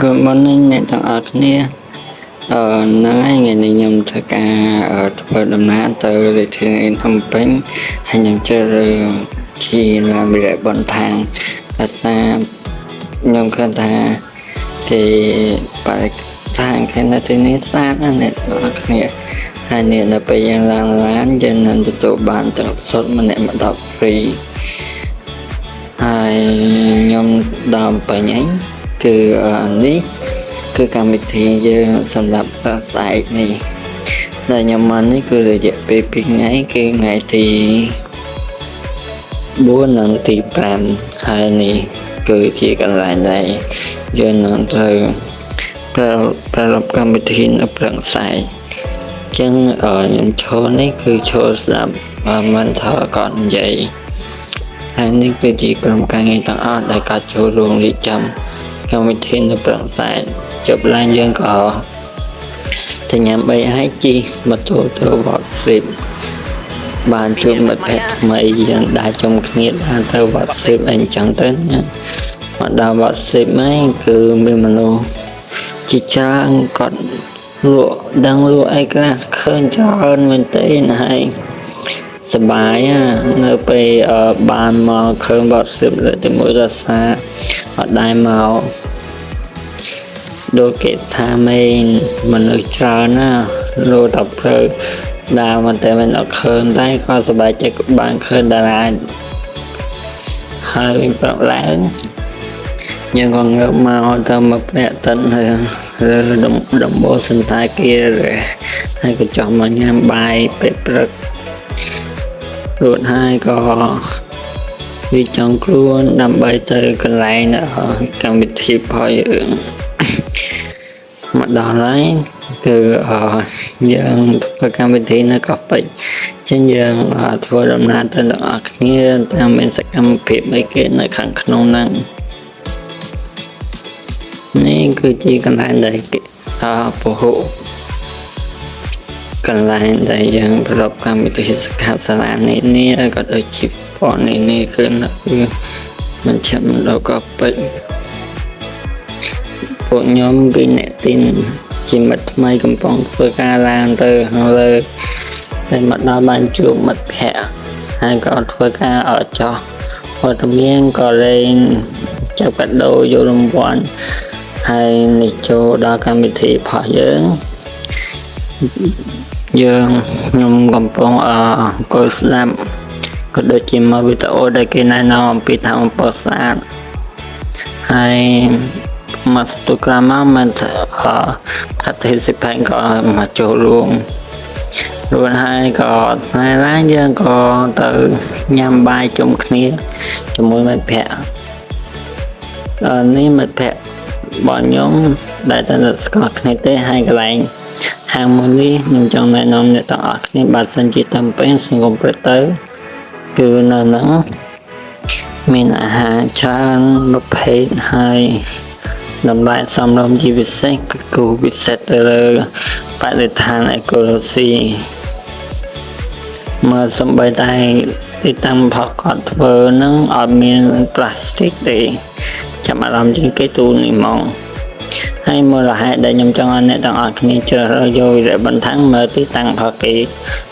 Good morning អ្នកទាំងអស់គ្នាហ្នឹងហើយថ្ងៃនេះខ្ញុំធ្វើការធ្វើដំណើរទៅរាជធានីភ្នំពេញហើយខ្ញុំជ្រើសរើសជិះឡានវីរៈបនថាងដោយសារខ្ញុំឃើញថាគេបរិស្ថានគេនៅទីនេះស្អាតណាស់អ្នកទាំងអស់គ្នាហើយនេះនៅពេលយើងឡើងឡានយើងនឹងទទួលបានទឹកសុទ្ធម្នាក់ម្ដប់ free ហើយខ្ញុំដល់ពេញអីគឺនេះគឺកម្មវិធីយើងសម្រាប់ព្រឹកស្អែកនេះដែលខ្ញុំមកនេះគឺរយៈពេល2ថ្ងៃគឺថ្ងៃទី4និងទី5ហើយនេះគឺជាកន្លែងដែលយើងនឹងត្រូវប្រាប្រារព្ធកម្មវិធីនៅព្រឹកស្អែកចឹងខ្ញុំឈរនេះគឺឈរស្ដាប់មិនថាគាត់និយាយ ហើយនេះគឺជាក្រុមការងារទាំងអស់ដែលគាត់ចូលរួមរៀបចំកម្មវិធីនៅព្រឹកស្អែកចប់ឡើងយើងក៏ទៅញ៉ាំបីហើយជិះម៉ូតូទៅវត្តស្រីបបានជួបមិត្តភក្តិថ្មីយើងដើរជុំគ្នាដើរទៅវត្តស្រីបអីចឹងទៅណាមកដល់វត្តស្រីបហ្នឹងគឺមានមនុស្សជាច្រើនគាត់លក់ដឹងលក់អីខ្លះឃើញច្រើនមែនទេហើយ សប្បាយណានៅពេលបានមកឃើញបទសៀបលើកទីមួយដោយសារអត់ដែរមកដូចគេថាមែនមនុស្សច្រើនណាស់លោតតែព្រៅដើរមកតែមិនអត់ឃើញតែក៏សប្បាយចិត្តបានឃើញតារាហើយប្រាប់ឡើងយើងក៏ងើបមកទៅមកភ្នាក់តិនហើយលើដំបូលសន្តាគារហើយក៏ចង់មកញ៉ាំបាយពេលព្រឹក រួចហើយក៏វាចង់ខ្លួនដើម្បីទៅកន្លែងកម្មវិធីផលយើងមកដល់ហើយគឺយើងធ្វើកម្មវិធីនៅកោះពេជ្រចឹងយើងធ្វើដំណើរទៅទាំងអស់គ្នាតាមមានសកម្មភាពអីគេនៅខាងក្នុងហ្នឹងនេះគឺជាកន្លែងដែលគេពហុកន្លែងដែលយើងប្រកបកម្មវិធីសិក្ខាសាលានេះនេះក៏ដូចជាពណ៌នេះនេះគឺនៅមជ្ឈមណ្ឌលកោះពេជ្រពួកខ្ញុំគឺអ្នកទីនជាមិត្តថ្មីកំពុងធ្វើការឡើងទៅខាងលើតែមកដល់បានជួបមិត្តភក្តិហើយក៏ធ្វើការអត់ចោះវត្តមានក៏លេងចាប់កាដូយករង្វាន់ហើយនេះចូលដល់កម្មវិធីផុសយើងយើងខ្ញុំកំពុងអង្គុយស្ដាប់ក៏ដូចជាមើលវីដេអូដែលគេណែនាំអំពីធម្មពលស្អាតហើយមកស្ទុះក្រោយមកមិន participant ក៏មកចូលរួមរួចហើយក៏ថ្ងៃឡើងយើងក៏ទៅញ៉ាំបាយជុំគ្នាជាមួយមិត្តភក្តិនេះមិត្តភក្តិរបស់ខ្ញុំដែលតែស្គាល់គ្នាទេហើយកន្លែងហាងមួយនេះខ្ញុំចង់ណែនាំអ្នកទាំងអស់គ្នាបើសិនជាតាមពេញសង្គមព្រឹកទៅគឺនៅហ្នឹងមានអាហារច្រើនប្រភេទហើយតម្លៃសមរម្យជាពិសេសគឺគូពិសេសទៅលើបរិស្ថានអេកូឡូស៊ីមើលសំបីតែទីតាំងផលគាត់ធ្វើហ្នឹងអត់មានប្លាស្ទិកទេចាប់អារម្មណ៍ជាងគេទូនេះហ្មងហើយមូលហេតុដែលខ្ញុំចង់ឲ្យអ្នកទាំងអស់គ្នាជ្រើសរើសយកវិរៈបន្ថងមើលទីតាំងផលគេ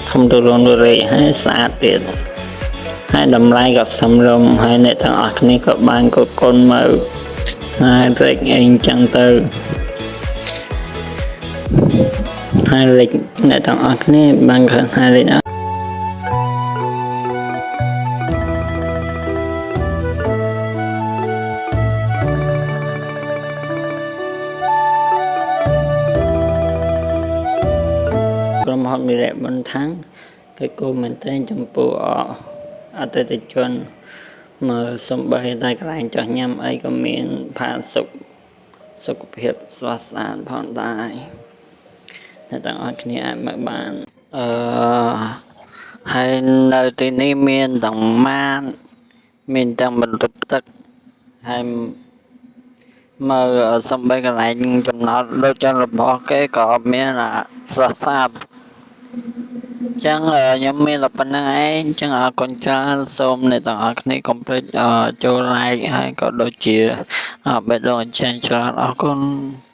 ធំទូលំទូលាយហើយស្អាតទៀតហើយតម្លៃក៏សមរម្យហើយអ្នកទាំងអស់គ្នាក៏បានកកុនមើលហើយរែកអីចឹងទៅហើយលេខអ្នកទាំងអស់គ្នាបានឃើញហើយលេខ ក្រុមហ៊ុនវីរៈប៊ុនថាំងគេគូមែនទែនចំពោះអតិថិជនមើលសំបីតែកន្លែងចោះញ៉ាំអីក៏មានផាសុកសុខភាពស្រស់ស្អាតផងដែរអ្នកទាំងអស់គ្នាអាចមកបានអឺហើយនៅទីនេះមានទាំងម៉ានមានទាំងបន្ទប់ទឹកហើយមើលសំបីកន្លែងចំណតដូចជនរបស់គេក៏មានអាស្រស់ស្អាត ចឹងខ្ញុំមានតែប៉ុណ្្នឹងឯងចឹងអរគុណច្រើនសូមអ្នកទាំងអស់គ្នាកុំភ្លេចចូល like ហើយក៏ដូចជាបេះដូងអញ្ចឹងច្រើនអរគុណ។